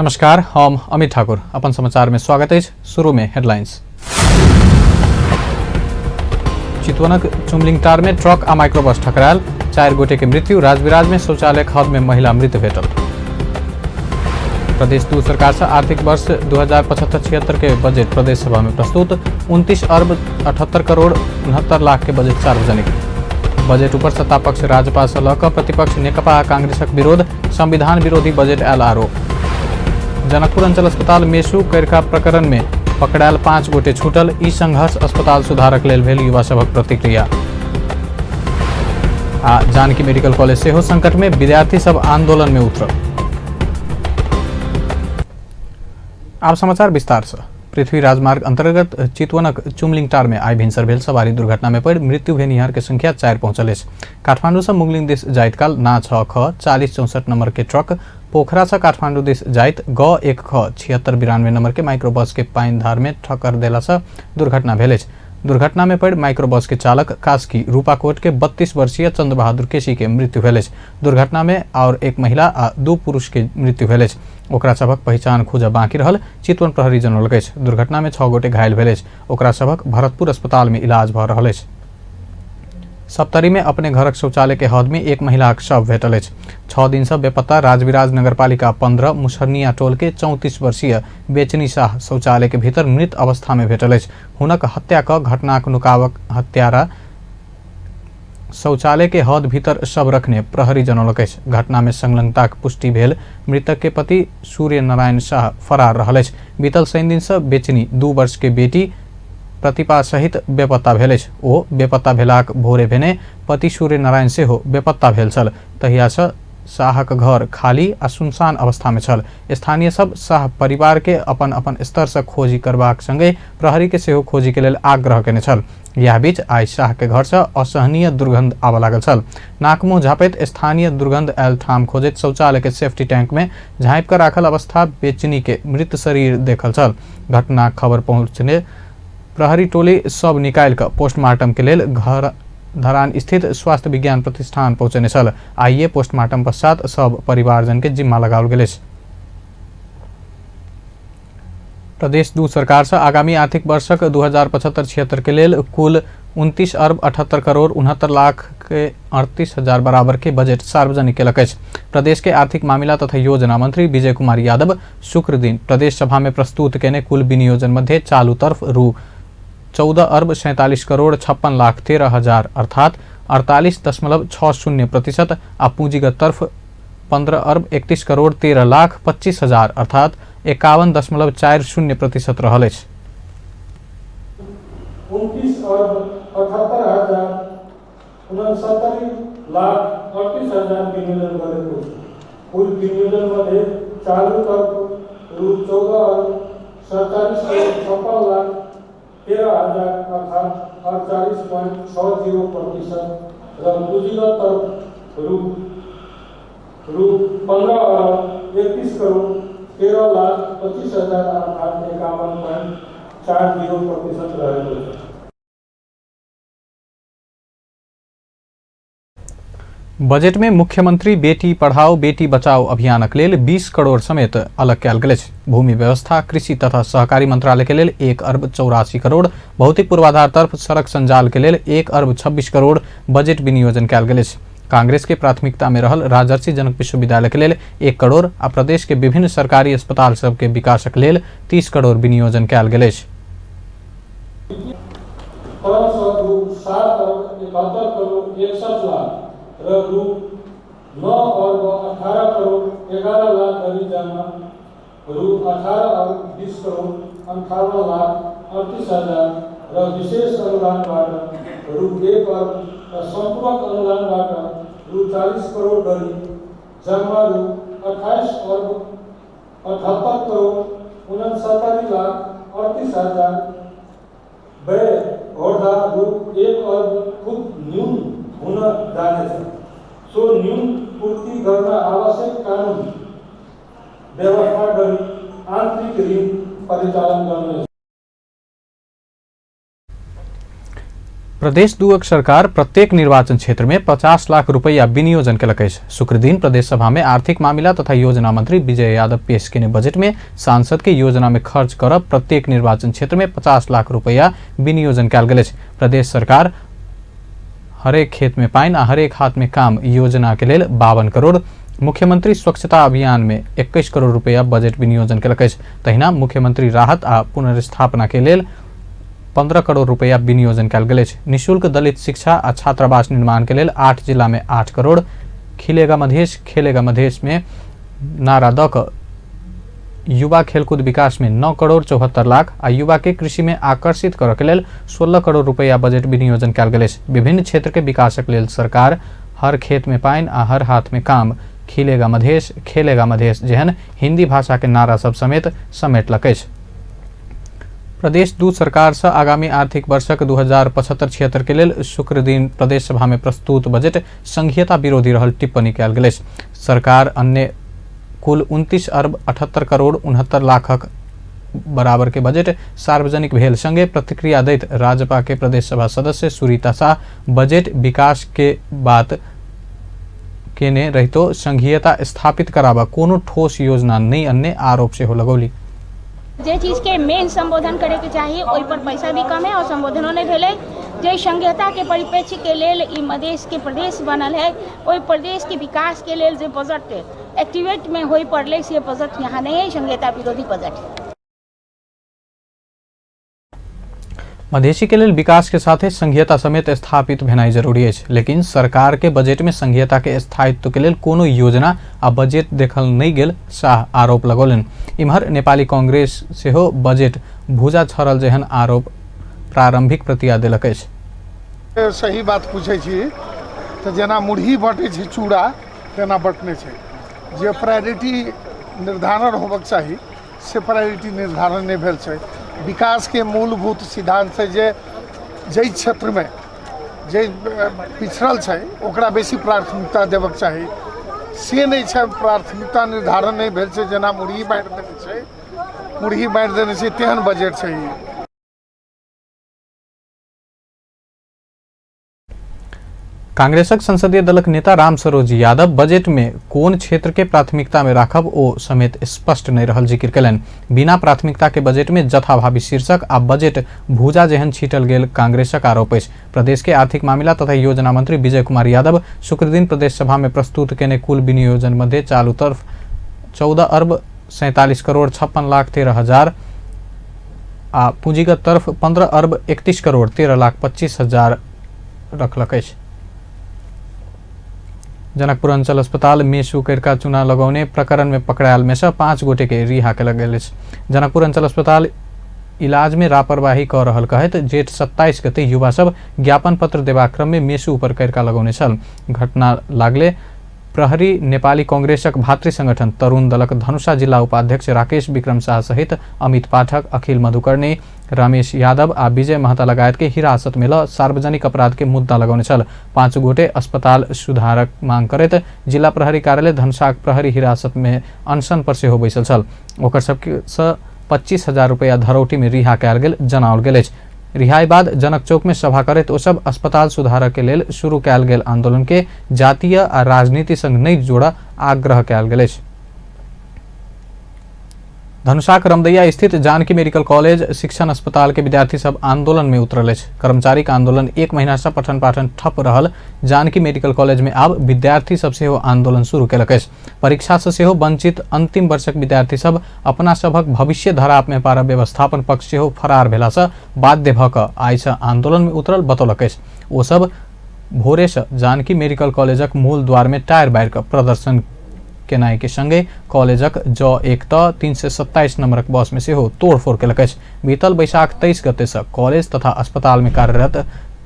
नमस्कार, हम अमित ठाकुर अपन समाचार में स्वागत अछि। शुरू में हेडलाइंस। चितवनक चुमलिंगटार में ट्रक आ माइक्रोबस ठकरायल, 4 गोटे के मृत्यु। राजविराज में शौचालय हद में महिला मृत भेटल। प्रदेश 2 सरकार से आर्थिक वर्ष 2075-76 के बजट प्रदेश सभा में प्रस्तुत। 29 अर्ब 78 करोड़ 69 लाख के बजट सार्वजनिक। बजट ऊपर सत्ता पक्ष राजपा से लऽ कऽ प्रतिपक्ष नेकपा आ कांग्रेसक विरोध, संविधान विरोधी बजट आयल आरोप। जनकपुर अंचल अस्पताल मेसु कैरका प्रकरण में पकड़ायल 5 गोटे छूटल। ई संघर्ष अस्पताल सुधारक लेल भेल युवा सभक प्रतिक्रिया। आ जानकी मेडिकल कॉलेज सेहो संकट में, विद्यार्थी सब आंदोलन में उतरल। आब समाचार विस्तार से। पृथ्वी राजमार्ग अंतर्गत चितवनक चुमलिंगटार में आइ भिनसर भेल सवारी दुर्घटना में पड़ि मृत्यु भेनिहार के संख्या 4 पहुंचल अछि। काठमांडू से मुगलिंग दिस जाइत काल ना 6 ख 4064 नंबर के ट्रक पोखरा से काठमांडू दिस जाइत ग 1 ख 7692 नंबर के माइक्रोबस के पानि धार में ठक्कर देला से दुर्घटना भेल अछि। दुर्घटना में पड़ि माइक्रोबस के चालक कास्की रूपाकोट के 32 वर्षीय चंद्र बहादुर केसी के मृत्यु भेल अछि। दुर्घटना में और एक महिला आ 2 पुरुष के मृत्यु भेल अछि। ओकरा सभक पहिचान खोजब बाकी रहल चितवन प्रहरी जनौलक अछि। दुर्घटना में 6 गोटे घायल भेल अछि। ओकरा सभक भरतपुर अस्पताल में इलाज भऽ रहल अछि। सप्तरी में अपने घरक शौचालय के हद में एक महिलाक शव भेटल अछि। 6 दिन से बेपत्ता राजविराज नगरपालिका 15 मुसहरनिया टोल के 34 वर्षीय बेचनी शाह शौचालय के भीतर मृत अवस्था में भेटल अछि। हुनक हत्या क घटनाक नुकावक हत्यारा शौचालय के हद भीतर शव रखने प्रहरी जनौलक अछि। घटना में संलग्नताक पुष्टि भेल मृतक के पति सूर्य नारायण शाह फरार रहल अछि। बीतल शनि दिन से बेचनी 2 वर्ष के बेटी प्रतिभा सहित बेपत्ता भेल अछि। ओ बेपत्ता भेलाक भोरे भेने पति सूर्य नारायण सेहो बेपत्ता भेल छल। तहिया से शाहक घर खाली आ सुनसान अवस्था में छल। स्थानीय सब शाह परिवार के अपन अपन स्तर से खोजी करबाक संगे प्रहरी के सेहो खोजी के लेल आग्रह केने छल। यह बीच आइ शाह के घर से असहनीय दुर्गंध आबऽ लागल छल। नाक मुंह झाँपैत स्थानीय दुर्गंध आयल ठाम खोजैत शौचालय के सेफ्टी टैंक में झाँपि कऽ राखल अवस्था बेचनी के मृत शरीर देखल छल। घटनाक खबर पहुँचने प्रहरी टोली सब निकालि कऽ पोस्टमार्टम के लेल घर धरान स्थित स्वास्थ्य विज्ञान प्रतिष्ठान पहुँचने छल। आइए पोस्टमार्टम पश्चात सब परिवारजन के जिम्मा लगाओल गेल अछि। प्रदेश 2 सरकार से आगामी आर्थिक वर्षक 2075-76 के लेल कुल 29 अर्ब 78 करोड़ 69 लाख के 38 हजार बराबर के बजट सार्वजनिक केलक अछि। प्रदेश के आर्थिक मामिला तथा योजना मंत्री विजय कुमार यादव शुक्र दिन प्रदेश सभा में प्रस्तुत केने कुल विनियोजन मध्य चालू तरफ रु 14 अर्ब 47 करोड़ 56 लाख 13 हजार अर्थात 48.60% आ पूंजीगत तरफ 15 अर्ब 31 करोड़ 13 लाख 25 हजार अर्थात 51.40% रहल अछि। 29 अर्ब 78 हजार 69 लाख 38 हजार विनियोजन गरेको छ। कुल विनियोजन मध्ये चालु तर्फ रु 14 अर्ब 47 करोड 56 लाख 13 हजार अर्थात 48.60% र पुँजीगत तर्फ रु रु 15 अर्ब 31 करोड 13 लाख 25 हजार अर्थात 51.40% रहेको छ। बजट में मुख्यमंत्री बेटी पढ़ाओ बेटी बचाओ अभियानक लेल 20 करोड़ समेत अलग कयल गेल अछि। भूमि व्यवस्था, कृषि तथा सहकारी मंत्रालय के लेल 1 अर्ब 84 करोड़, भौतिक पूर्वाधार तरफ सड़क संजाल के लेल 1 अर्ब 26 करोड़ बजट विनियोजन कयल गेल अछि। कांग्रेस के प्राथमिकता में रहल राजर्षि जनक विश्वविद्यालय के लेल 1 करोड़ आ प्रदेश के विभिन्न सरकारी अस्पताल सब के विकासक लेल 30 करोड़ विनियोजन कयल गेल अछि। क्रमशः रु 7 अर्ब 71 करोड़ 61 लाख र रु 9 अर्ब 18 करोड़ 11 लाख गरी जम्मा रु 18 अर्ब 20 करोड़ 58 लाख 38 हजार र विशेष अनुदानबाट रु 1 अर्ब र सम्पूरक अनुदानबाट रु 40 करोड़ गरी जम्मा रु 28 अर्ब 78 करोड़ 69 लाख 38 हजार व्यय गर्दा रु 1 अर्ब खुब न्यून हुन जानेछ। सो न्यून पूर्ति गर्न आवश्यक कानुन व्यवस्था गरी आन्तरिक ऋण परिचालन गर्नेछ। प्रदेश 2 सरकार प्रत्येक निर्वाचन क्षेत्र में 50 लाख रुपैया विनियोजन केलक अछि। शुक्रदिन प्रदेश सभा में आर्थिक मामिला तथा योजना मंत्री विजय यादव पेश केने बजट में सांसद के योजना में खर्च करब प्रत्येक निर्वाचन क्षेत्र में 50 लाख रुपैया विनियोजन कयल गेल अछि। प्रदेश सरकार हरेक खेत में पानि आ हरेक हाथ में काम योजना के लेल 52 करोड़, मुख्यमंत्री स्वच्छता अभियान में 21 करोड़ रुपैया बजट विनियोजन केलक अछि। तहिना मुख्यमंत्री राहत आ पुनर्स्थापना के लेल 15 करोड़ रुपैया विनियोजन कयल गेल अछि। निःशुल्क दलित शिक्षा आ छात्रावास निर्माण के लेल 8 जिला में 8 करोड़, खिलेगा मधेश खेलेगा मधेश में नारा दऽ कऽ युवा खेलकूद विकास में 9 करोड़ 74 लाख आ युवा के कृषि में आकर्षित करऽ के लेल 16 करोड़ रुपैया बजट विनियोजन कयल गेल अछि। विभिन्न क्षेत्र के विकासक लेल सरकार हर खेत में पानि आ हर हाथ में काम, खिलेगा मधेश खेलेगा मधेश जेहन हिंदी भाषा के नारा सब समेत समेटलक अछि। प्रदेश 2 सरकार से आगामी आर्थिक वर्षक 2075-76 के लेल शुक्रदिन प्रदेश सभा में प्रस्तुत बजट संघीयता विरोधी रहल टिप्पणी कयल गेल अछि। सरकार अन्य कुल 29 अरब 78 करोड़ 69 लाखक बराबर के बजट सार्वजनिक भेल संगे प्रतिक्रिया दैत राजपा के प्रदेश सभा सदस्य सुरीता शाह बजट विकास के बात केने रहितो संघीयता स्थापित कराबऽ कोनो ठोस योजना नहि अन्य आरोप सेहो लगौली। जे चीजके मेन संबोधन करैके चाही ओहि पर पैसा भी कम है और संबोधनो नहि भेलै। जे संघीयताके परिप्रेक्ष्यके लेल ई मधेशके प्रदेश बनल है ओहि प्रदेशके विकासके लेल जे बजट एक्टिवेटमे होइ पड़लै से बजट यहाँ नहि है, संघीयता विरोधी बजट। मधेशी के लेल विकास के साथे संघीयता समेत स्थापित भेनाइ जरूरी अछि, लेकिन सरकार के बजट में संघीयता के स्थायित्व के लेल कोनो योजना आ बजट देखल नहि गेल शाह आरोप लगौलनि। इम्हर नेपाली कांग्रेस सेहो बजट भूजा छड़ल जेहन आरोप प्रारंभिक प्रतिक्रिया देलक अछि। सही बात पूछै छी तऽ जेना मुरही बँटै छै चूड़ा तेना बँटने छै। जे प्रायोरिटी निर्धारण होबक चाही से प्रायोरिटी निर्धारण नहि भेल छै। विकासके मूलभूत सिद्धांत छै जे जाहि क्षेत्रमे जे पिछड़ल छै ओकरा बेसी प्राथमिकता देबक चाही, से नहि छै। प्राथमिकता निर्धारण नहि भेल छै। जेना मुरही बाँटि देने छै, मुरही बाँटि देने छै तेहन बजट छै ई। कांग्रेसक संसदीय दलक नेता राम सरोज यादव बजट में कोन क्षेत्र के प्राथमिकता में राखब ओ समेत स्पष्ट नहीं रहल जिक्र कयलनि। बिना प्राथमिकता के बजट में जथाभावी शीर्षक आ बजट भूजा जेहन छीटल गेल कांग्रेसक आरोप अछि। प्रदेश के आर्थिक मामिला तथा योजना मंत्री विजय कुमार यादव शुक्रदिन प्रदेश सभा में प्रस्तुत केने कुल विनियोजन मध्य चालू तरफ 14 अरब 47 करोड़ 56 लाख 13 हजार आ पूंजीगत तरफ 15 अरब 31 करोड़ 13 लाख 25 हजार रखलक अछि। जनकपुर अंचल अस्पताल मेसु करिका चूना लगौने प्रकरण में पकड़ायल में से 5 गोटे के रिहा कयल गेल अछि। जनकपुर अंचल अस्पताल इलाज में लापरवाही कऽ रहल कहैत जेठ 27 गते युवा सब ज्ञापन पत्र देबाक क्रम में मेसु ऊपर करिका लगौने छल। घटना लागले प्रहरी नेपाली कांग्रेसक भातृ संगठन तरुण दलक धनुषा जिला उपाध्यक्ष राकेश विक्रम शाह सहित अमित पाठक, अखिल मधुकर्णी, रमेश यादव आ विजय महता लगायत के हिरासत में ल सार्वजनिक अपराध के मुद्दा लगौने छल। 5 गोटे अस्पताल सुधारक मांग करैत जिला प्रहरी कार्यालय धनुषाक प्रहरी हिरासत में अनशन पर सेहो बैसल छल। ओकर सबसँ 25,000 रुपैया धरौटी में रिहा कयल गेल जनाओल गेल अछि। रिहाई बाद जनक चौक में सभा करैत ओ सब अस्पताल सुधारक के लेल शुरू कयल गेल आंदोलन के जातीय आ राजनीति संग नहि जोड़ऽ आग्रह कयल गेल अछि। धनुषाक रमदैया स्थित जानकी मेडिकल कॉलेज शिक्षण अस्पताल के विद्यार्थी सब आंदोलन में उतरल अछि। कर्मचारी के आंदोलन 1 महीना से पठन पाठन ठप रहल जानकी मेडिकल कॉलेज में आब विद्यार्थी सब सेहो आंदोलन शुरू केलक अछि। परीक्षा से सेहो वंचित अंतिम वर्षक विद्यार्थी सब अपना सभक भविष्य धराप में पारब व्यवस्थापन पक्ष सेहो फरार भेला से बाध्य भऽ कऽ आइ से आंदोलन में उतरल बतौलक अछि। ओ सब भोरे से जानकी मेडिकल कॉलेजक मूल द्वार में टायर बारि कऽ प्रदर्शन केनाइ के संगे कॉलेजक ज 1 त 327 नंबरक बस में सेहो तोड़फोड़ केलक अछि। बीतल बैसाख 23 गते से कॉलेज तथा अस्पताल में कार्यरत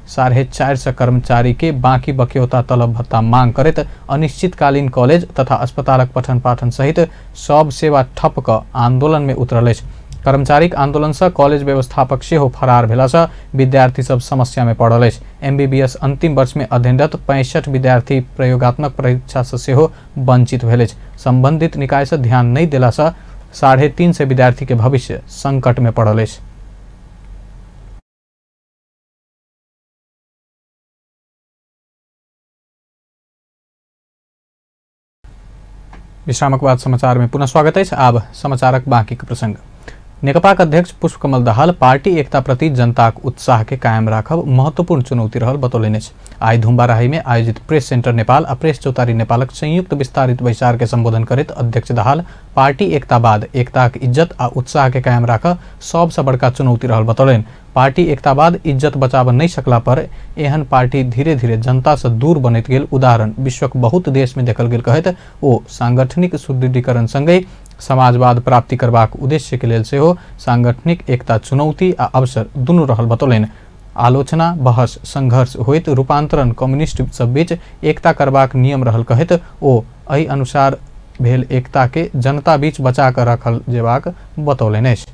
450 कर्मचारी के बाकी बक्यौता तलब भत्ता मांग करैत अनिश्चितकालीन कॉलेज तथा अस्पतालक पठन पाठन सहित सब सेवा ठप कऽ आंदोलन में उतरल अछि। कर्मचारीक आंदोलन से कॉलेज व्यवस्थापक सेहो फरार भेला से विद्यार्थी सब समस्या में पड़ल अछि। एमबीबीएस अंतिम वर्ष में अध्ययनरत 65 विद्यार्थी प्रयोगात्मक परीक्षा से सेहो वंचित भेल अछि। संबंधित निकाय से ध्यान नहि देला से 350 विद्यार्थी के भविष्य संकट में पड़ल अछि। विश्रामक बाद समाचार में पुनः स्वागत अछि। आब समाचारक बाँकीक प्रसंग। नेकपाक अध्यक्ष पुष्पकमल दाहाल पार्टी एकता प्रति जनताक उत्साह के कायम राखब महत्वपूर्ण चुनौती रहल बतौलनि अछि। आइ धुम्बाराही में आयोजित प्रेस सेंटर नेपाल आ प्रेस चौतारी नेपालक संयुक्त विस्तारित बैसार के संबोधन करैत अध्यक्ष दाहाल पार्टी एकता बाद एकताक इज्जत आ उत्साह के कायम राखब सबसँ बड़का चुनौती रहल बतौलनि। पार्टी एकता बाद इज्जत बचाब नहि सकला पर एहन पार्टी धीरे धीरे जनता से दूर बनैत गेल उदाहरण विश्वक बहुत देश में देखल गेल कहैत ओ सांगठनिक सुदृढ़ीकरण संगहि समाजवाद प्राप्ति करबाक उद्देश्य के लेल सेहो सांगठनिक एकता चुनौती आ अवसर दुनू रहल बतौलनि। आलोचना, बहस, संघर्ष होइत रूपांतरण कम्युनिस्ट सब बीच एकता करबाक नियम रहल कहैत ओ एहि अनुसार भेल एकता के जनता बीच बचा कऽ राखल जेबाक बतौलनि अछि।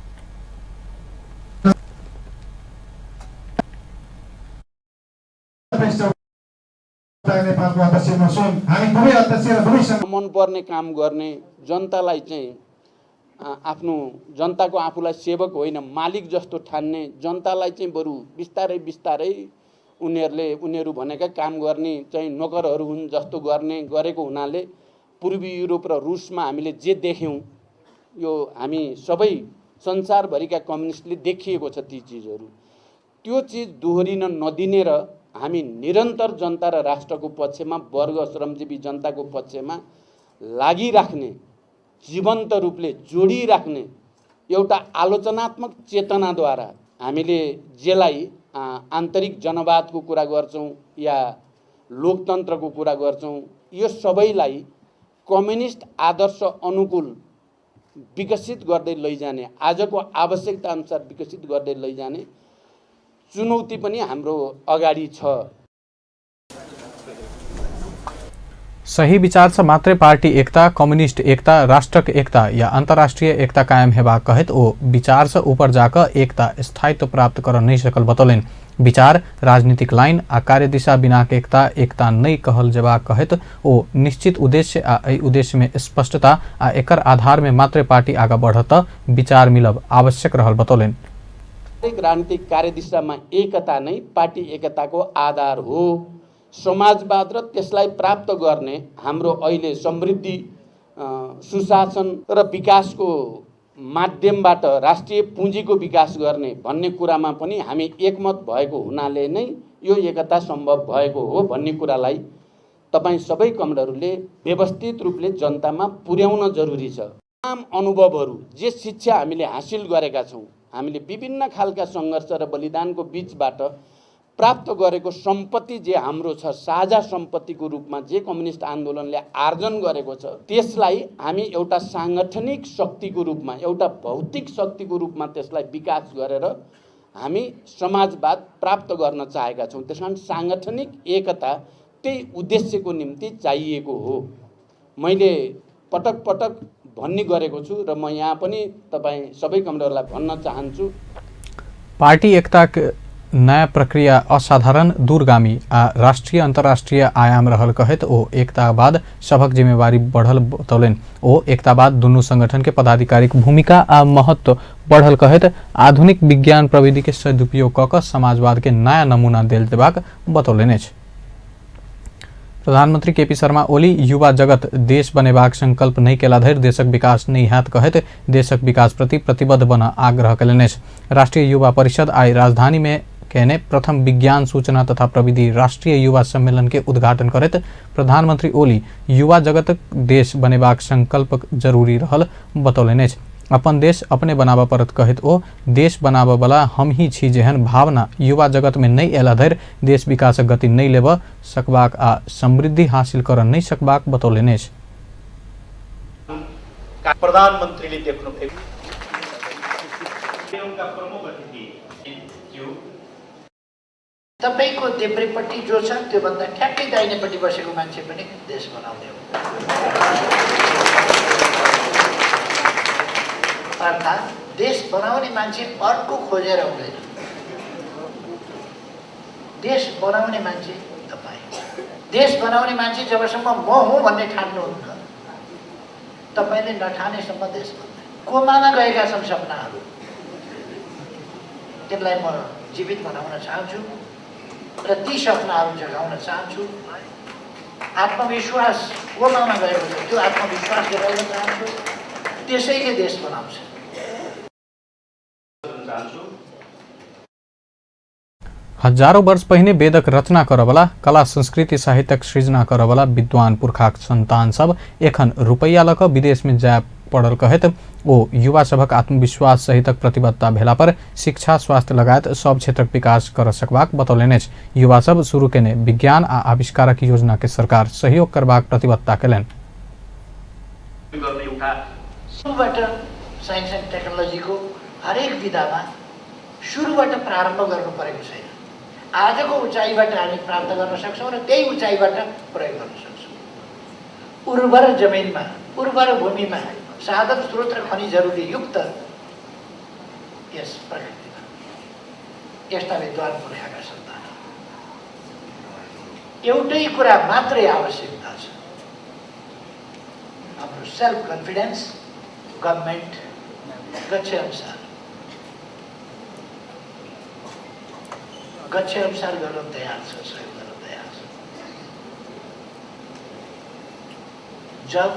मनपर्ने काम गर्ने, जनतालाई चाहिँ आफ्नो जनताको आफूलाई सेवक होइन मालिक जस्तो ठान्ने, जनतालाई चाहिँ बरु बिस्तारै बिस्तारै उनीहरू भनेका काम गर्ने चाहिँ नोकरहरू हुन् जस्तो गर्ने गरेको हुनाले पूर्वी युरोप र रुसमा हामीले जे देख्यौँ यो हामी सबै संसारभरिका कम्युनिस्टले देखिएको छ ती चिजहरू। त्यो चिज दोहोरिन नदिने र हामी निरन्तर जनता र राष्ट्रको पक्षमा, वर्ग श्रमजीवी जनताको पक्षमा लागिराख्ने, जीवन्त रूपले जोडिराख्ने एउटा आलोचनात्मक चेतनाद्वारा हामीले जेलाई आन्तरिक जनवादको कुरा गर्छौँ या लोकतन्त्रको कुरा गर्छौँ, यो सबैलाई कम्युनिस्ट आदर्श अनुकूल विकसित गर्दै लैजाने, आजको आवश्यकता अनुसार विकसित गर्दै लैजाने चुनौती पनि हाम्रो अगाडि छ। सही विचार से मात्रै पार्टी एकता, कम्युनिस्ट एकता, राष्ट्रक एकता या अंतर्राष्ट्रीय एकता कायम हेबाक कहैत ओ विचार से ऊपर जाकर एकता स्थायित्व प्राप्त कर नहीं सकल बतौलनि। विचार, राजनीतिक लाइन आ कार्यदिशा बिना एकता एकता नहीं कहल जेबाक कहैत ओ निश्चित उद्देश्य आ एहि उद्देश्य में स्पष्टता आ एकर आधार में मात्रै पार्टी आगा बढ़त विचार मिलब आवश्यक रहल बतौलनि। राजनीतिक कार्यदिशामा एकता नै पार्टी एकताको आधार हो। समाजवाद र त्यसलाई प्राप्त गर्ने हाम्रो अहिले समृद्धि, सुशासन र विकासको माध्यमबाट राष्ट्रिय पुँजीको विकास गर्ने भन्ने कुरामा पनि हामी एकमत भएको हुनाले नै यो एकता सम्भव भएको हो भन्ने कुरालाई तपाईँ सबै कमरेडहरूले व्यवस्थित रूपले जनतामा पुर्याउन जरुरी छ। आम अनुभवहरू जे शिक्षा हामीले हासिल गरेका छौँ, हामीले विभिन्न खालका सङ्घर्ष र बलिदानको बिचबाट प्राप्त गरेको सम्पत्ति जे हाम्रो छ, साझा सम्पत्तिको रूपमा जे कम्युनिस्ट आन्दोलनले आर्जन गरेको छ, त्यसलाई हामी एउटा साङ्गठनिक शक्तिको रूपमा, एउटा भौतिक शक्तिको रूपमा त्यसलाई विकास गरेर हामी समाजवाद प्राप्त गर्न चाहेका छौँ। त्यस कारण साङ्गठनिक एकता त्यही उद्देश्यको निम्ति चाहिएको हो। मैले पटक पटक भन्ने गरेको छु र म यहाँ पनि तपाईँ सबै कमरेडहरूलाई भन्न चाहन्छु। पार्टी एकता नयाँ प्रक्रिया असाधारण, दूरगामी आ राष्ट्रिय अंतर्राष्ट्रीय आयाम रहल कहैत ओ एकता बाद सभक जिम्मेवारी बढ़ल बतौलनि। ओ एकता बाद दुनू संगठन के पदाधिकारीक भूमिका आ महत्व बढ़ल कहैत आधुनिक विज्ञान प्रविधि के सदुपयोग कऽ कऽ समाजवाद के नया नमूना देल देबाक बतौलनि अछि। प्रधानमंत्री केपी शर्मा ओली युवा जगत देश बनेबाक संकल्प नहि केला धरि देशक विकास नहि हैत कहैत देशक विकास प्रति प्रतिबद्ध बना आग्रह कयलनि अछि। राष्ट्रीय युवा परिषद आइ राजधानी में केने प्रथम विज्ञान सूचना तथा प्रविधि राष्ट्रीय युवा सम्मेलन के उद्घाटन करैत प्रधानमंत्री ओली युवा जगत देश बनेबाक संकल्प जरूरी रहल बतौलनि अछि। अपन देश अपने बनाबऽ पड़त कहैत ओ देश बनाबऽ वाला हम ही छी जेहन भावना युवा जगत में नहि अयला धरि देश विकासक गति नहि लेबऽ सकबाक आ समृद्धि हासिल कर नहि सकबाक बतौलनि अछि। प्रधानमन्त्रीले देख्नु भएको तपाईको देब्रेपट्टि जो छ त्योभन्दा ठ्याक्कै दाहिनेपट्टि बसेको मान्छे पनि देश बनाउने हो। अर्थात् देश बनाउने मान्छे अर्को खोजेर हुँदैन, देश बनाउने मान्छे तपाईँ। देश बनाउने मान्छे जबसम्म म हुँ भन्ने ठान्नुहुन्न, तपाईँले नठानेसम्म देश बन्दैन। कोमामा गएका छन् सपनाहरू, त्यसलाई म जीवित बनाउन चाहन्छु र ती सपनाहरू जगाउन चाहन्छु। आत्मविश्वास कोमामा गएको छ, त्यो आत्मविश्वास दिलाउन चाहन्छु। त्यसैले देश बनाउँछ। हजारों वर्ष पहिने वेदक रचना करवला, कला संस्कृति साहित्यक सृजना करवला विद्वान पुरखाक संतान सब एखन रुपैया लऽ कऽ विदेश में जाय पड़ल कहैत ओ युवा सभक आत्मविश्वास सहितक प्रतिबद्धता भेला पर शिक्षा, स्वास्थ्य लगायत सब क्षेत्रक विकास कर सकबाक बतौलनि अछि। युवा सब शुरू केने विज्ञान आ आविष्कारक योजना के सरकार सहयोग करबाक प्रतिबद्धता केलनि। सुरुबाट साइन्स एन्ड टेक्नोलोजीको हरेक विधामा सुरुबाट प्रारम्भ गर्नु परेको छैन। आजको उचाइबाट हामी प्राप्त गर्न सक्छौँ र त्यही उचाइबाट प्रयोग गर्न सक्छौँ। उर्वर जमिनमा, उर्वर भूमिमा साधन स्रोत र खनिजहरूले युक्त यस प्रकृतिमा यस्ता विद्वान पुर्खाका सन्तान। एउटै कुरा मात्रै आवश्यकता छ, हाम्रो सेल्फ कन्फिडेन्स, गभर्मेन्ट गच्छेअनुसार गच्छेअनुसार गर्न तयार छ, सहयोग गर्न तयार छ। जब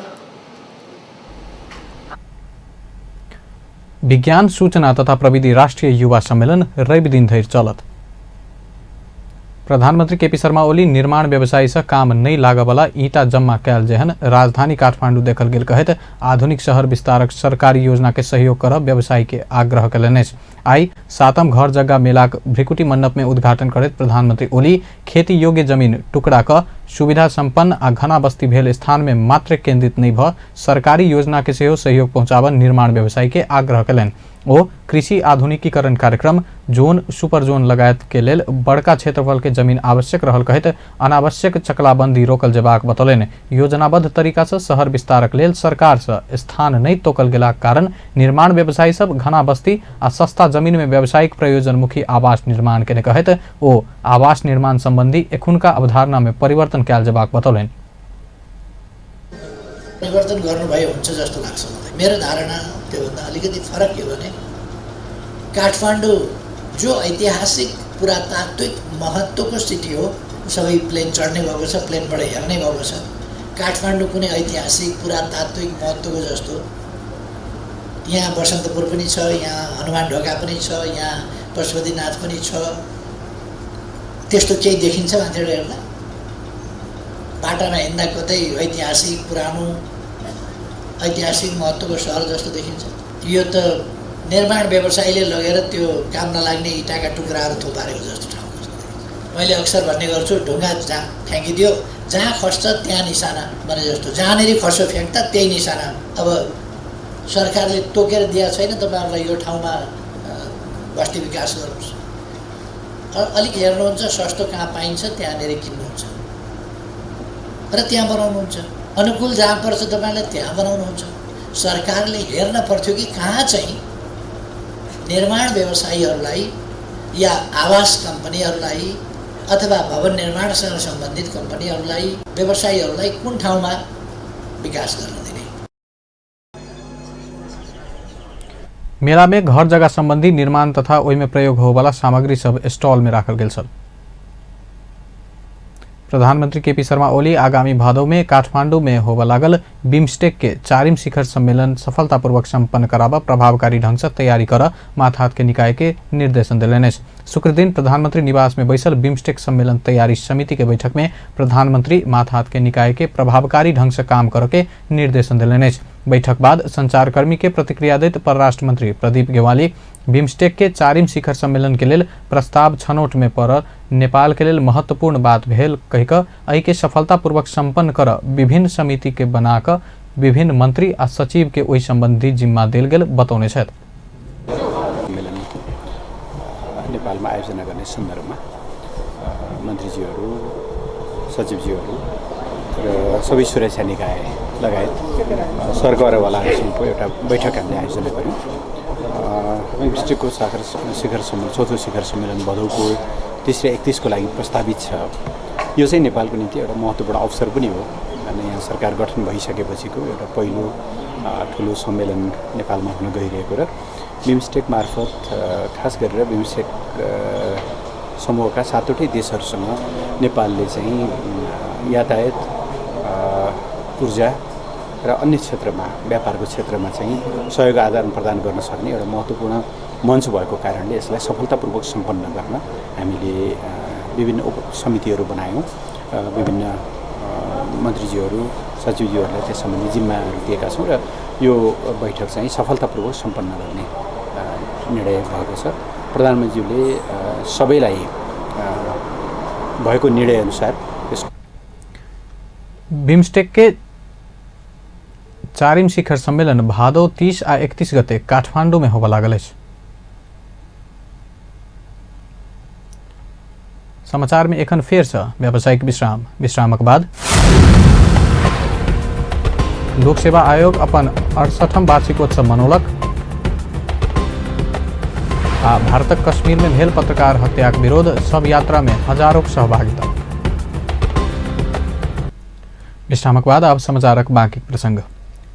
विज्ञान सूचना तथा प्रविधि राष्ट्रिय युवा सम्मेलन रवि दिन धरि चलत। प्रधानमंत्री केपी शर्मा ओली निर्माण व्यवसायी से काम नहीं लागवला ईंटा जम्मा कैल जेहन राजधानी काठमांडू देखल गेल कहैत आधुनिक शहर विस्तारक सरकारी योजना के सहयोग कर व्यवसायी के आग्रह कयलनि अछि। आई सातम घर जग्गा मेलाक भ्रिकुटी मंडप में उद्घाटन करैत प्रधानमंत्री ओली खेती योग्य जमीन टुकड़ा क सुविधा संपन्न आ घना बस्ती भेल स्थान में मात्र केंद्रित नहीं भ सरकारी योजना के सेहो सहयोग पहुंचाबऽ निर्माण व्यवसायी के आग्रह कयलनि। ओ कृषि आधुनिकीकरण कार्यक्रम, जोन सुपर जोन लगायत के लेल बड़का क्षेत्रफल के जमीन आवश्यक रहल कहैत अनावश्यक चकलाबंदी रोकल जेबाक बतौलनि। योजनाबद्ध तरीका से शहर विस्तारक लेल सरकार से स्थान नहीं तोकल गेलाक कारण निर्माण व्यवसायी सब घना बस्ती आ सस्ता जमीन में व्यावसायिक प्रयोजनमुखी आवास निर्माण केने कहैत ओ आवास निर्माण संबंधी एखुनका अवधारणा में परिवर्तन कयल जेबाक बतौलनि। परिवर्तन गर्नुभयो हुन्छ जस्तो लाग्छ मलाई। मेरो धारणा त्योभन्दा अलिकति फरक के भने काठमाडौँ जो ऐतिहासिक पुरातात्विक महत्त्वको सिटी हो, सबै प्लेन चढ्ने भएको छ, प्लेनबाट हेर्ने भएको छ। काठमाडौँ कुनै ऐतिहासिक पुरातात्विक महत्त्वको जस्तो यहाँ बसन्तपुर पनि छ, यहाँ हनुमान ढोका पनि छ, यहाँ पशुपतिनाथ पनि छ, त्यस्तो केही देखिन्छ मान्छेहरू हेर्दा? बाटामा हिँड्दा कतै ऐतिहासिक पुरानो ऐतिहासिक महत्त्वको सहर जस्तो देखिन्छ? यो त निर्माण व्यवसायीले लगेर त्यो काम नलाग्ने इँटाका टुक्राहरू थुपारेको जस्तो ठाउँ जस्तो देखिन्छ। मैले अक्सर भन्ने गर्छु, ढुङ्गा जहाँ फ्याँकिदियो जहाँ खस्छ त्यहाँ निशाना भने जस्तो, जहाँनिर खस्यो फ्याँक्दा त्यही निशाना। अब सरकारले तोकेर दिएको छैन तपाईँहरूलाई यो ठाउँमा बस्ती विकास गर्नुहोस्, अलिक हेर्नुहुन्छ सस्तो कहाँ पाइन्छ त्यहाँनिर किन्नुहुन्छ र त्यहाँ बनाउनुहुन्छ, अनुकूल जहाँ पर्छ तपाईँलाई त्यहाँ बनाउनुहुन्छ। सरकारले हेर्न पर्थ्यो कि कहाँ चाहिँ निर्माण व्यवसायीहरूलाई या आवास कम्पनीहरूलाई अथवा भवन निर्माणसँग सम्बन्धित कम्पनीहरूलाई, व्यवसायीहरूलाई कुन ठाउँमा विकास गर्न दिने। मेला में घर जग्गा संबंधी निर्माण तथा ओहिमे प्रयोग होवला सामग्री सब स्टॉल में राखल गेल छल। प्रधानमंत्री केपी शर्मा ओली आगामी भादो में काठमांडू में होबय लागल बिम्स्टेक के चारिम शिखर सम्मेलन सफलतापूर्वक संपन्न कराबऽ प्रभावकारी ढंग से तैयारी कर माथात के निकाय के निर्देशन देलनि अछि। शुक्रदिन प्रधानमंत्री निवास में बैसल बिम्स्टेक सम्मेलन तैयारी समिति के बैठक में प्रधानमंत्री माथात के निकाय के प्रभावकारी ढंग से काम कर के निर्देशन देलनि अछि। बैठक बाद संचारकर्मी के प्रतिक्रिया दैत परराष्ट्र मंत्री प्रदीप गेवाली बिम्स्टेक के चारिम शिखर सम्मेलन के लेल प्रस्ताव छनौट में पड़ल नेपाल के लेल महत्वपूर्ण बात भेल कहि कऽ एहि के सफलतापूर्वक संपन्न कर विभिन्न समिति के बना कऽ विभिन्न मंत्री आ सचिव के ओहि संबंधी जिम्मा देल गेल बतौने छथि। सम्मेलन नेपालमा आयोजना गर्ने सन्दर्भमा मन्त्रीज्यूहरू, सचिवज्यूहरू र सबै सुरक्षा निकाय लगायत सरकारवालाहरूसँगको एउटा बैठक हामीले आयोजना गऱ्यौँ। बिम्स्टेकको शिखर सम्मेलन, चौथो शिखर सम्मेलन भदौको 30 र 31 को लागि प्रस्तावित छ। यो चाहिँ नेपालको निम्ति एउटा महत्त्वपूर्ण अवसर पनि हो। नयाँ सरकार गठन भइसकेपछिको एउटा पहिलो ठुलो सम्मेलन नेपालमा हुन गइरहेको र बिम्स्टेक मार्फत खास गरेर बिम्स्टेक समूहका 7वटै देशहरूसँग नेपालले चाहिँ यातायात, ऊर्जा र अन्य क्षेत्रमा व्यापारको क्षेत्रमा चाहिँ सहयोग आदान प्रदान गर्न सक्ने एउटा महत्त्वपूर्ण मञ्च भएको कारणले यसलाई सफलतापूर्वक सम्पन्न गर्न हामीले विभिन्न उप समितिहरू बनायौँ। विभिन्न मन्त्रीज्यूहरू, सचिवज्यूहरूलाई त्यस सम्बन्धी जिम्माहरू दिएका छौँ र यो बैठक चाहिँ सफलतापूर्वक सम्पन्न गर्ने निर्णय भएको छ। प्रधानमन्त्रीज्यूले सबैलाई भएको निर्णयअनुसार बिम्स्टेक के चारिम शिखर सम्मेलन भादो 30 आ 31 गते काठमाडौँ में होबय लागल अछि। समाचार में एखन फेर से व्यावसायिक विश्राम। विश्रामक बाद लोक सेवा आयोग अपन 68वां वार्षिकोत्सव मनौलक आ भारतक कश्मीर में भेल पत्रकार हत्याक विरोध सब यात्रा में हजारों सहभागिता। विश्रामक बाद अब समाचारक बाकी प्रसंग।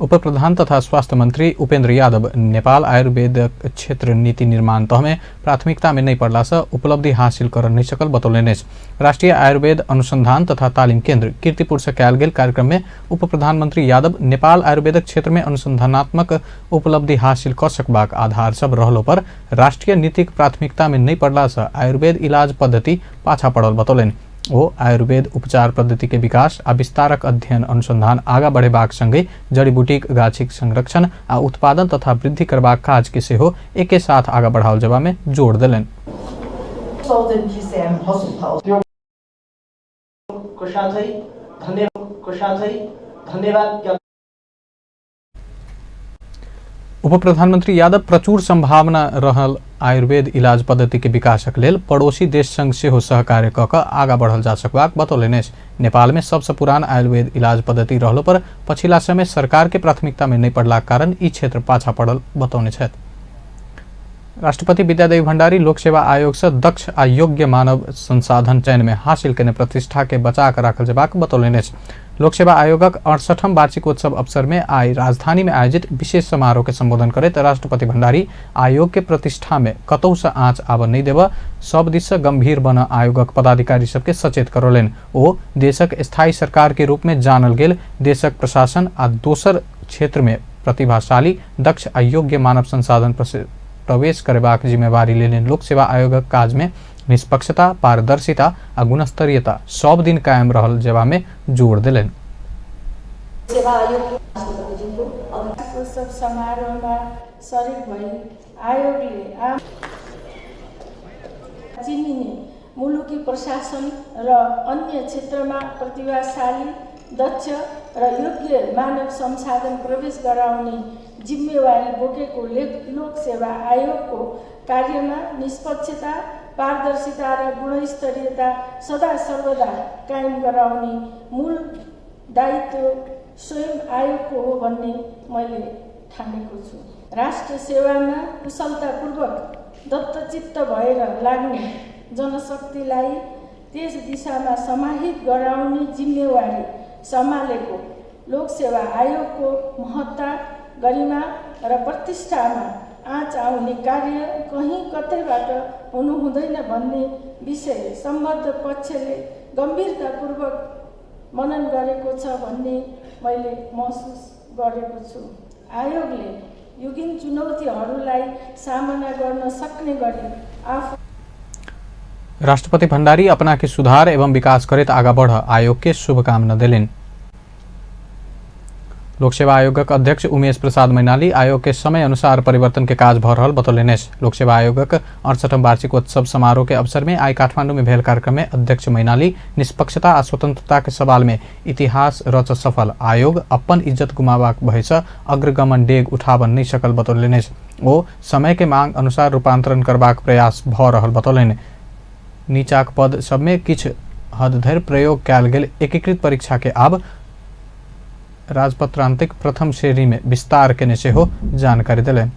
उप प्रधान तथा स्वास्थ्य मंत्री उपेंद्र यादव नेपाल आयुर्वेद क्षेत्र नीति निर्माण तह में प्राथमिकता में नहीं पड़ला से उपलब्धि हासिल कर नहीं सकल बतौलनि अछि। राष्ट्रीय आयुर्वेद अनुसंधान तथा तालीम केंद्र कीर्तिपुर से कयल गेल कार्यक्रम में उप प्रधानमंत्री यादव नेपाल आयुर्वेदक क्षेत्र में अनुसंधानात्मक उपलब्धि हासिल क सकबाक आधार सब रहलो पर राष्ट्रीय नीतिक प्राथमिकता में नहीं पड़ला से आयुर्वेद इलाज पद्धति पाछा पड़ल बतौलनि। ओ आयुर्वेद उपचार पद्धति के विकास आ विस्तारक अध्ययन अनुसंधान आगा बढ़ेबाक संगे जड़ीबूटीक गाछीक संरक्षण आ उत्पादन तथा वृद्धि करबाक काज के सेहो एके साथ आगा बढ़ाओल जेबा में जोर देलनि। उप प्रधानमंत्री यादव प्रचुर संभावना रहल आयुर्वेद इलाज पद्धति के विकासक लेल पड़ोसी देश संग सेहो सहकार्य क क आगा बढ़ल जा सकबाक बतौलनि अछि। नेपाल में सबसे पुरान आयुर्वेद इलाज पद्धति रहलो पर पछिला समय सरकार के प्राथमिकता में नहीं पड़लाक कारण ई क्षेत्र पाछा पड़ल बतौने छथि। राष्ट्रपति विद्यादेवी भंडारी लोक सेवा आयोग से दक्ष आ योग्य मानव संसाधन चयन में हासिल केने प्रतिष्ठा के बचा कर राखल जेबाक बतौलनि अछि। लोक सेवा आयोगक 68वां वार्षिकोत्सव अवसर में आई राजधानी में आयोजित विशेष समारोह के संबोधन करैत राष्ट्रपति भंडारी आयोग के प्रतिष्ठा में कतौ से आँच आबऽ नहीं देबऽ, सब दिस से गंभीर बन आयोगक पदाधिकारी सबके सचेत करौलनि। ओ देशक स्थायी सरकार के रूप में जानल गेल देशक प्रशासन आ दोसर क्षेत्र में प्रतिभाशाली, दक्ष आ योग्य मानव संसाधन प्रवेश करेबाक जिम्मेवारी लेने लोक सेवा आयोगक काज में निष्पक्षता, पारदर्शिता आ गुणस्तरीयता सब दिन कायम रहल जेबा में जोर देलनि। सेवा आयोग उत्सव समारोहमा सरिक भई आयोगले आम चिनिने मुलुकी प्रशासन र अन्य क्षेत्रमा प्रतिभाशाली, दक्ष र योग्य मानव संसाधन प्रवेश गराउने जिम्मेवारी बोकेको लोक सेवा आयोगको कार्यमा निष्पक्षता, पारदर्शिता र गुणस्तरीयता सदा सर्वदा कायम गराउने मूल दायित्व स्वयं आयोगको हो भन्ने मैले ठानेको छु। राष्ट्र सेवामा कुशलतापूर्वक दत्तचित्त भएर लाग्ने जनशक्तिलाई त्यस दिशामा समाहित गराउने जिम्मेवारी सम्हालेको लोकसेवा आयोगको महत्ता, गरिमा र प्रतिष्ठामा आँच आउने कार्य कहीँ कतैबाट हुनु हुँदैन भन्ने विषय सम्बद्ध पक्षले गम्भीरतापूर्वक मनन गरेको छ भन्ने मैले महसुस गरेको छु। आयोगले युगीन चुनौतीहरूलाई सामना गर्न सक्ने गरी आफू राष्ट्रपति भंडारी अपना के सुधार एवं विकास करैत आगा बढ़ आयोग के शुभकामना देलनि। लोक सेवा आयोगक अध्यक्ष उमेश प्रसाद मैनाली आयोग के समय अनुसार परिवर्तन के काज भऽ रहल बतौलनि अछि। लोक सेवा आयोगक 68वां वार्षिकोत्सव समारोह के अवसर में आई काठमांडू में भेल कार्यक्रम में अध्यक्ष मैनाली निष्पक्षता आ स्वतंत्रता के सवाल में इतिहास रच सफल आयोग अपन इज्जत गुमाबाक भय से अग्रगमन डेग उठाबऽ नहीं सकल बतौलनि अछि। ओ समय के मांग अनुसार रूपांतरण करबाक प्रयास भऽ रहल बतौलनि। नीचाक पद सबमे किछु हद धरि प्रयोग कयल गेल एकीकृत परीक्षा के आब राजपत्रांतिक प्रथम श्रेणी में विस्तार केने सेहो जानकारी देलनि।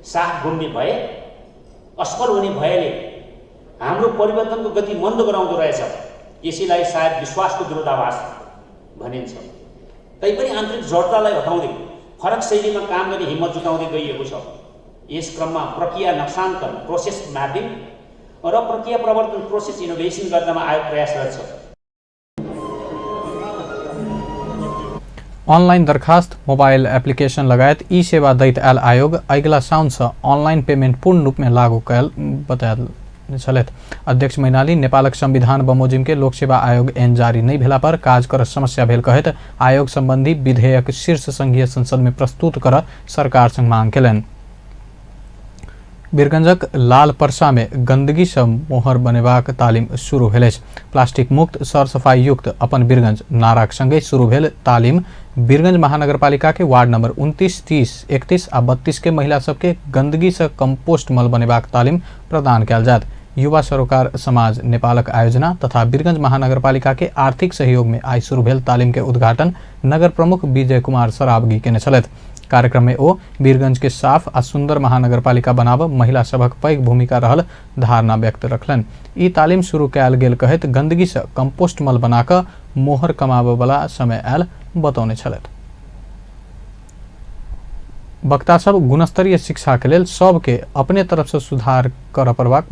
साथ गुम्ने भए, असफल हुने भयले हाम्रो परिवर्तनको गति मन्द गराउँदो रहेछ। यसैलाई सायद विश्वासको विरोधाभास भनिन्छ। तैपनि आन्तरिक जडतालाई हटाउँदै फरक शैलीमा काम गर्ने हिम्मत जुटाउँदै गइएको छ। यस क्रममा प्रक्रिया नक्साङ्कन, प्रोसेस म्यापिङ र प्रक्रिया प्रवर्तन प्रोसेस इनोभेसन गर्नमा आयोग प्रयासरत छ। ऑनलाइन दरखास्त, मोबाइल एप्लीकेशन लगायत ई सेवा दैत आयल आयोग अगिला साउन से ऑनलाइन पेमेंट पूर्ण रूप में लागू कयल बतायल छलथि। अध्यक्ष मैनाली नेपालक संविधान बमोजिम के लोक सेवा आयोग एन जारी नहि भेला पर काज कर समस्या भेल कहैत आयोग संबंधी विधेयक शीर्ष संघीय संसद में प्रस्तुत कर सरकार संग मांग केलनि। बीरगंजक लाल परसा में गंदगी से मोहर बनेबाक तालीम शुरू भेल अछि। प्लास्टिक मुक्त सर सफाई युक्त अपन बीरगंज नाराक संगे शुरू भेल तालीम बीरगंज महानगरपालिका के वार्ड नंबर 29, 30, 31 आ 32 के महिला सबके गंदगी से कंपोस्ट मल बनेबाक तालीम प्रदान कयल जायत। युवा सरोकार समाज नेपालक आयोजना तथा बीरगंज महानगरपालिका के आर्थिक सहयोग में आइ शुरू भेल तालीम के उद्घाटन नगर प्रमुख विजय कुमार सरावगी केने छलथि। कार्यक्रम में ओ बीरगंज के साफ आ सुंदर महानगरपालिका बनाब महिला सभक पैघ भूमिका रहल धारणा व्यक्त रखलनि। ई तालीम शुरू कयल गेल कहैत गंदगी से कंपोस्ट मल बनाकऽ मोहर कमाबय वाला समय आयल बतौने छलथि। वक्ता सब गुणस्तरीय शिक्षा के लेल सबके अपने तरफ से सुधार करऽ पड़बाक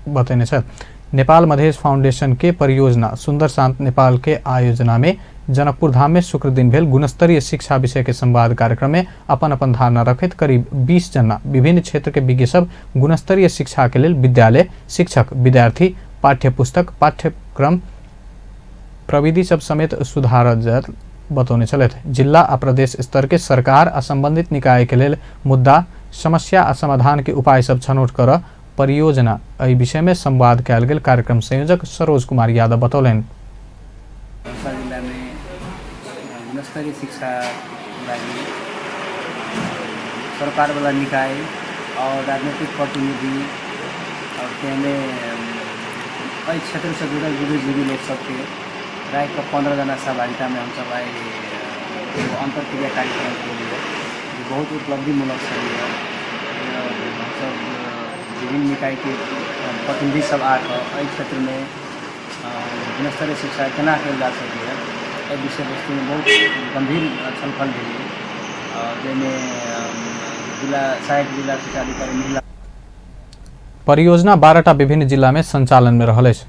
बतेने छथि। नेपाल मधेश फाउंडेशन के परियोजना सुंदर शांत नेपाल के आयोजना में जनकपुर धाम में शुक्र दिन भेल गुणस्तरीय शिक्षा विषय के संवाद कार्यक्रम में अपन अपन धारणा रखैत करीब 20 जना विभिन्न क्षेत्र के विज्ञ सब गुणस्तरीय शिक्षा के लेल विद्यालय, शिक्षक, विद्यार्थी, पाठ्य पुस्तक, पाठ्यक्रम, प्रविधि सब समेत सुधारल जायत बतौने छलथि। जिला आ प्रदेश स्तर के सरकार आ संबंधित निकाय के लेल मुद्दा, समस्या आ समाधान के उपाय सब छनौट कर परियोजना एहि विषय में संवाद कयल गेल कार्यक्रम संयोजक सरोज कुमार यादव बतौलनि। पर्सा जिल्लामे गुणस्तरीय शिक्षा लागि सरकारवाला निकाय और राजनीतिक प्रतिनिधि और त्यामे एहि क्षेत्रसँ जुड़ल बुद्धिजीवी लोक सबके राखिकऽ 15 जना सहभागितामे हमसब आइ एगो अन्तर्क्रिया कार्यक्रम केलियै जे बहुत उपलब्धिमूलक छलैए। हमसब विभिन्न निकायके प्रतिनिधि सब आकऽ एहि क्षेत्रमे गुणस्तरीय शिक्षा केना कयल जा सकैए एहि विषय वस्तुमे बहुत गम्भीर छलफल भेलै, जाहिमे जिला सहायक जिला शिक्षा अधिकारी महिला परियोजना 12टा विभिन्न जिला में संचालन में रहल अछि।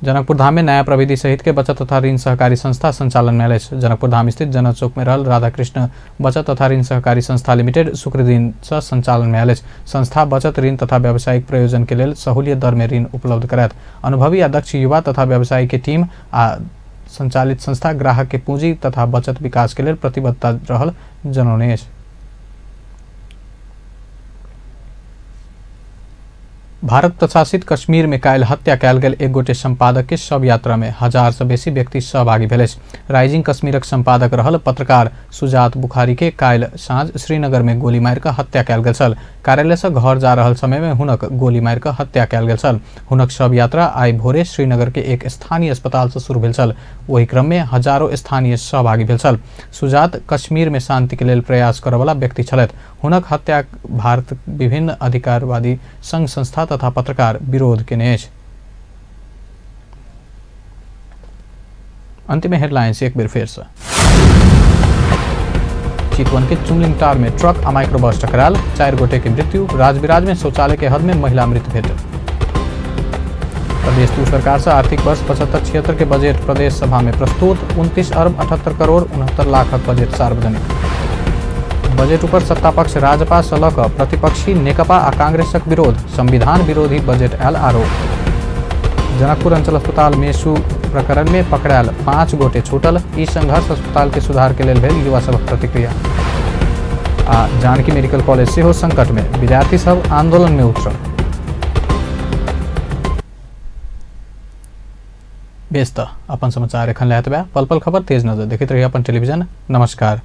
जनकपुर धाम में नया प्रविधि सहित के बचत तथा ऋण सहकारी संस्था संचालन में आयल अछि। जनकपुर धाम स्थित जनक चौक में रहल राधा कृष्ण बचत तथा ऋण सहकारी संस्था लिमिटेड शुक्र दिन से संचालन में आयल अछि। संस्था बचत ऋण तथा व्यावसायिक प्रयोजन के लेल सहूलियत दर में ऋण उपलब्ध करायत। अनुभवी आ दक्ष युवा तथा व्यवसायी के टीम आ संचालित संस्था ग्राहक के पूंजी तथा बचत विकास के लेल प्रतिबद्धता रहल जनौने अछि। भारत प्रशासित कश्मीर में काल्हि हत्या कयल गेल एक गोटे संपादक के शव यात्रा में 1000 से बेसी व्यक्ति सहभागी भेल अछि। राइजिंग कश्मीरक संपादक रहल पत्रकार सुजात बुखारी के काल्हि साँझ श्रीनगर में गोली मारि कऽ हत्या कयल गेल छल। कार्यालय से घर जा रहल समय में हुनक गोली मारि कऽ हत्या कयल गेल छल। हुनक शव यात्रा आइ भोरे श्रीनगर के एक स्थानीय अस्पताल से शुरू भेल छल। ओहि क्रम में हजारों स्थानीय सहभागी भेल छल। सुजात कश्मीर में शांति के लेल प्रयास करऽवला व्यक्ति छलथि। हुनक हत्या भारत विभिन्न अधिकारवादी संघ संस्था तथा पत्रकार विरोध केने अछि। अंतिम हेडलाइंस एक बेर फेर से। चितवन के चुमलिंगटार में ट्रक आ माइक्रोबस टकराल, 4 गोटे के मृत्यु। राजविराज में शौचालय के हद में महिला मृत भेटल। प्रदेश 2 सरकार से आर्थिक वर्ष 75-76 के बजट प्रदेश सभा में प्रस्तुत। 29 अरब 78 करोड़ 69 लाखक बजट सार्वजनिक। बजट ऊपर सत्ता पक्ष राजपा से लऽ कऽ प्रतिपक्षी नेकपा आ कांग्रेसक विरोध। संविधान विरोधी बजट आयल आरोप। जनकपुर अंचल अस्पताल मेसु प्रकरण में पकड़ायल 5 गोटे छूटल। ई संघर्ष अस्पताल के सुधार के लेल भेल युवा सभक प्रतिक्रिया। आ जानकी मेडिकल कॉलेज सेहो संकट में, विद्यार्थी सब आंदोलन में उतरल। बेस त अपन समाचार एखन लए एतबे। पल पल खबर तेज नजर देखैत रहिए अपन टेलीविजन। नमस्कार।